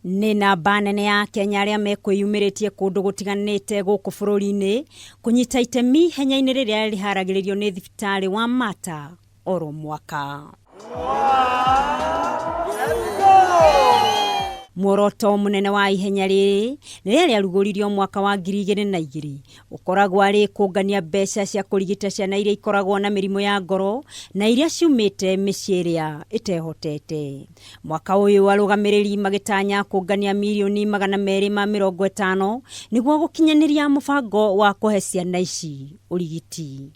Nĩ namba nene ya Kenya arĩa mekwĩyumĩrĩtie kũndũ gũtiganĩte gũkũ bũrũri-inĩ kũnyita itemi ihenya-inĩ rĩrĩa rĩharagĩrĩrio nĩ thibitarĩ wa Mater oro mwaka. Muoroto mũnene wa ihenya rĩrĩ rĩrĩa rĩarugũririo mwaka wa 2002 ũkoragwo arĩ kũngania mbeca cia kũrigita ciana iria ikoragwo na mĩrimũ ya ngoro na iria ciumĩte mĩciĩ ĩrĩa ĩtehotete. Mwaka ũyũ arũgamĩrĩri magĩtanya kũngania mirioni 250 nĩguo gũkinyanĩria mũbango wa kũhe ciana ici ũrigiti.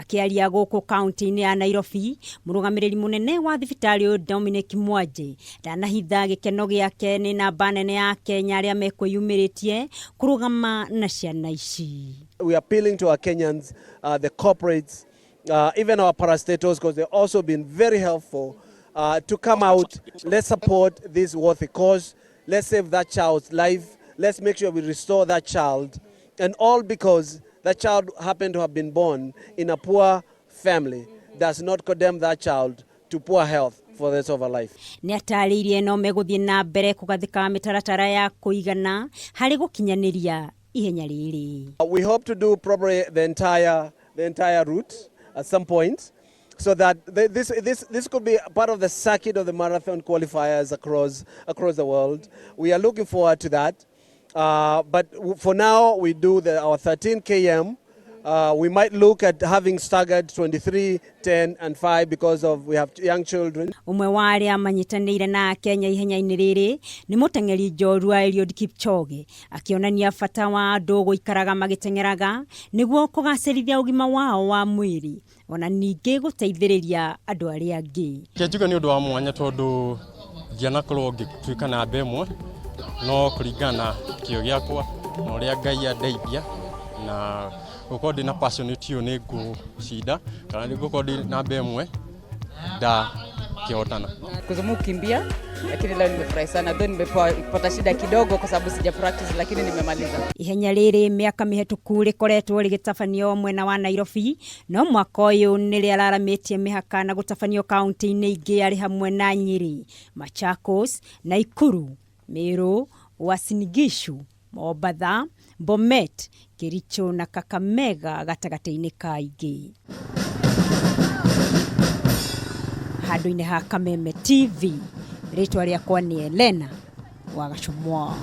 Akĩaria gũkũ kaunti-inĩ ya Nairobi, mũrũgamĩrĩri mũnene wa thibitarĩ ũyũ Dominic Mwanje ndanahitha gĩkeno gĩake nĩ namba nene ya Kenya arĩa mekwĩyumĩrĩtie kũrũgama na ciana ici. We are appealing to our Kenyans, the corporates, even our parastatals, because they've also been very helpful, to come out. Let's support this worthy cause. Let's save that child's life. Let's make sure we restore that child. And all because that child happened to have been born in a poor family does not condemn that child to poor health for the rest of her life. Nĩ atarĩirie no megũthiĩ na mbere kũgathĩka mĩtaratara ya kũigana harĩ gũkinyanĩria ihenya rĩrĩ. We hope to do probably the entire route at some point, so that this could be part of the circuit of the marathon qualifiers across the world. We are looking forward to that. But for now, we do our 13 km. We might look at having staggered 23, 10, and 5 because of we have young children. Ũmwe wa arĩa manyitanĩire na Kenya ihenya-inĩ rĩrĩ nĩ mũteng'eri njorua Eliud Kipchoge, akĩonania bata wa andũ gũikaraga magĩteng'eraga nĩguo kũgacĩrithia ũgima wao wa mwĩrĩ ona ningĩ gũteithĩrĩria andũ arĩa angĩ. Reke njuge nĩ ũndũ wa mwanya tondũ ndianakorwo ngĩtuĩka namba ĩmwe, no kũringana na kĩo gĩakwa na ũrĩa Ngai andeithia na gũkorwo ndĩna passionate ũyũ, nĩ ngũcinda kana nĩ ngũkorwo ndĩ namba ĩmwe ndakĩhotana. Kuzumu kukimbia, lakini leo nimefurahi sana, though nimepata shida kidogo kwa sababu sija practice, lakini nimemaliza. Ihenya rĩrĩ mĩaka mĩhetũku rĩkoretwo rĩgĩtabanio mwena wa Nairobi, no mwaka ũyũ nĩ rĩararamĩtie mĩhaka na gũtabanio kaunti-inĩ ingĩ arĩ hamwe na Nyĩrĩ, Machakos, Nakuru, Meru, Uasin Gishu, Mombatha, Bomet, Kericho na Kakamega gatagatĩ-inĩ ka ingĩ. Handũ-inĩ ha Kameme TV, rĩtwa rĩakwa nĩ Elena wa Gacũmwa.